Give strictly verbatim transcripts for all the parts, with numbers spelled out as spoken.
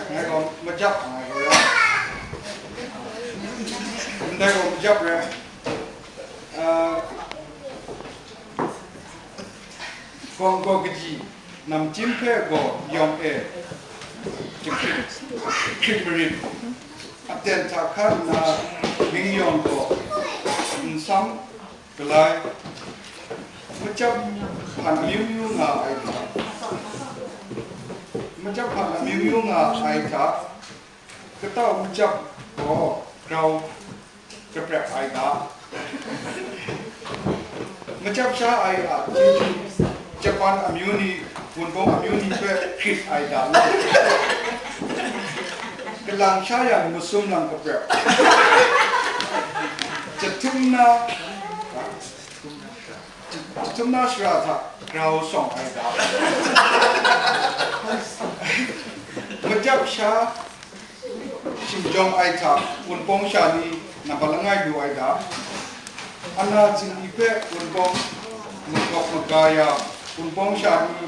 Ngai gaw majap, ngai gaw ya. Ndai gaw majap re. Ah, gawng gaw kaji, namchyim hpe gaw yawng e, jahkrit, jahkrit marit, aten hta hkan nna, mying yawng gaw nsam, galai, macap hpan amyu myu nga ai hta, macap hpan amyu myu nga ai hta, katau macap gaw grau kaprek ai ga, macap sha ai a chyeju, Japan amyu ni, Wunpawng amyu ni hpe hkrit ai ga, kalang sha yang masum lang kaprek, jahtum na, jahtum na shara hta grau shawng ai ga, macap sha shingjawng ai hta, Wunpawng sha ni nambat langai lu ai ga, ana zingri hpe Wunpawng magawk maga ya, Wunpawng sha ni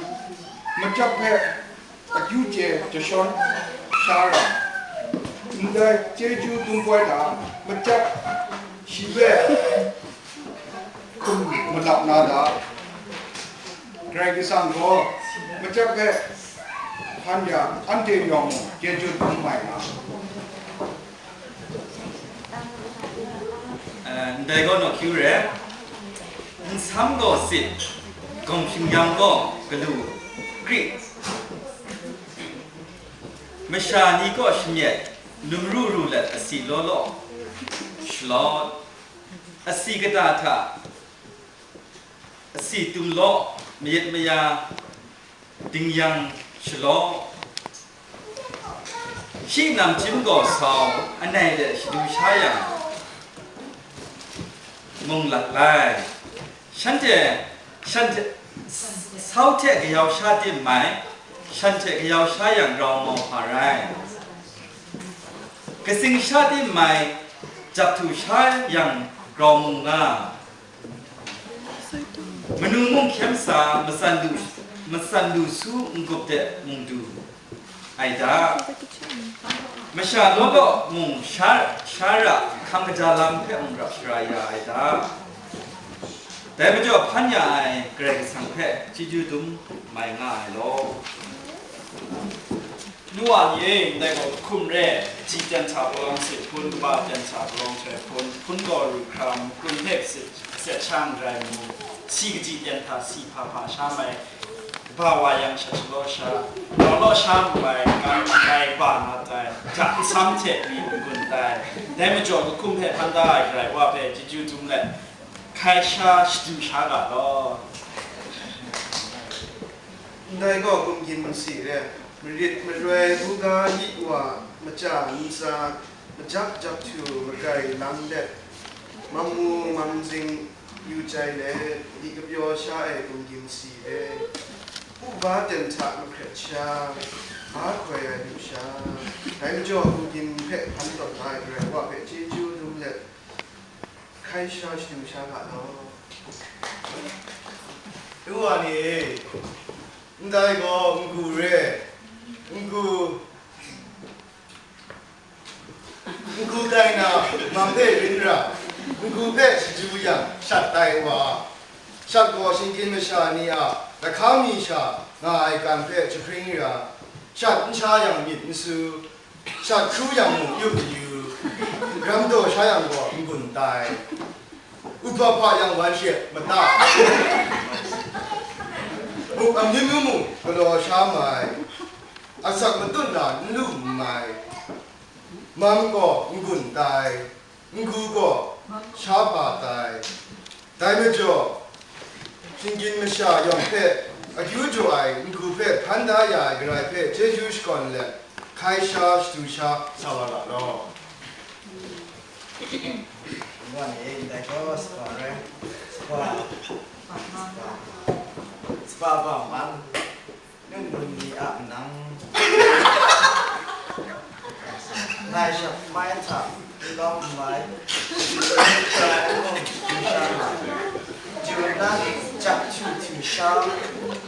macap hpe akyu chye jashawn sha ra, ndai chyeju dum poi hta macap shi hpe hkum malap na da. Karai Kasang gaw macap hpe hpan ya, anhte yawng mung chyeju dum mai nga. Eh, ndai gaw nawku re, nsam gaw sit, gawng shing-yang gaw galu, kri, masha ni kaw shamyet, num ru ru let asi law law, shalawt, asi kata hta, asi tum law, mayat maya, ding yang shalaw, shi namchyim gaw sau, anai de shadu sha yang, mung lat lai. Shanhte, shanhte, sau hte kayau sha tim mai, shanhte kayau sha yang grau mau hpa rai. Katsing sha tim mai, jap htu sha yang grau mung nga. Manu mung hkyen sa, matsan lu, matsan lu su n-gup de mung du ai da. Masha law law mung sha, sha ra, hkam kaja lam hpe mung rap shara ya ai da. Dai majaw hpan ya ai Karai Kasang hpe chyeju dum mai nga ai law. Nu wa ni e, ndai gaw hkum re, kaji ten hta palawng sit hpun, kaba ten hta palawng htoi hpun, hpun gaw ru hkra, makun hpe sit, set sha n rai mu, si kaji ten hta si hpa hpa sha mai, kaba wa yang shat shalaw sha, law law sha n bai, kan bai ba na tai, ja nsam hte mi n gun tai, dai majaw kahkum hpe hpan da ai Karai Wa hpe chyeju dum let, hkai sha shadu sha ga law. Ndai gaw gumgyin masi re, marit maroi buga myit wa, maja ntsa, majak jak htu, magrai lang let, mamu mamzing yu jai let, myit kapyaw sha ai gumgyin masi re, uba ten hta mahkret sha, ba hkoi ai lu sha, dai majaw gumgyin hpe hpan tawn ai Karai Wa hpe chyeju dum let, hkai sha shadu sha ga law. Ngu wa ni e, ndai gaw n-gu re, n-gu, n-gu tai na, mam hpe rin ra, n-gu hpe shadu yang, shat tai wa, shat gaw shinggyim masha ni a lahkang mi sha nga ai kan hpe jahpring ra, shat n sha yang myit n su, shat hkru yang mung yu mayu, ram daw sha yang gaw n-gun tai, upa hpa yang wan she mata, muk amyu myu mung galaw sha mai, asak matut na n lu n mai, mam gaw n-gun tai, n-gu gaw sha pa tai. Dai majaw, shinggyim masha yawng hpe akyu jaw ai n-gu hpe hpan da ya ai Karai hpe chyeju shakawn let, hkai sha shadu sha sa wa ga law. Wa ni e, ndai gaw sapa rai, sapa, sapa, sapa ba man. Ngun ngun ni a nang. Ngai shap mai hta, n lawm n mai, n sha n mung n sha nga, ju nan jak htu htu sha,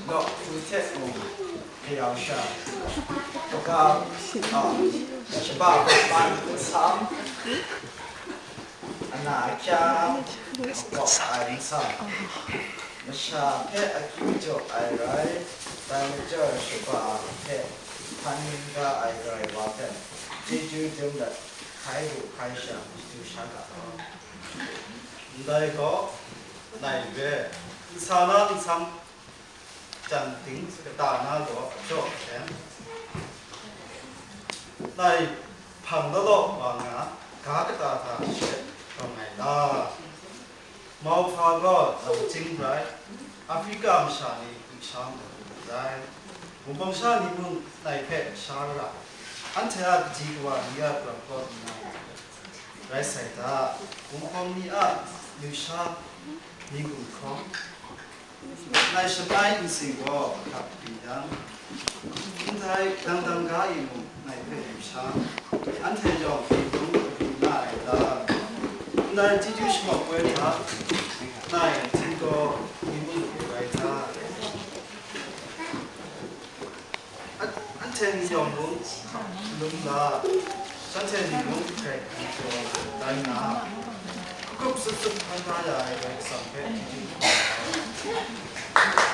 nawk htu hte mung, Yau sha, kaba, a, shaba kaba nsam, ana ahkya, kawk ai nsam, masha hpe akyu jaw ai rai, dai majaw shaba hpe hpan ga ai rai wa hpe, chyeju dum dat, hkai ru hkai sha, du sha ga. Ndai gaw, nai re, nsa na nsam, jan ting kata na gaw a jaw hkyen, nai hpang law law wa nga, ga kata hta she rawng ai la? Mauhpa gaw lam chying rai, Afrika masha ni lusha majaw lu rai, wunpawng sha ni mung nai hpe sha ra, anhte a kaji kawa ni a pram kaw nna rai sai ta, wunpawng ni a lusha ni gumhkawng, nai shangai nsing gaw hkap byin yang, ndai dang dang ga e mung nai hpe yu sha, anhte yawng hpyi hpung kabyin na ai ta? Ndai chyeju shamawk poi hta, nai htinggaw ni mung rai ta? An-, anhte ni yawng mung lum la, shanhte ni mung hkrai hkrai jaw tai nna, hkup sup sup hkan da ya ai Karai Kasang hpe chyeju hkawm ai.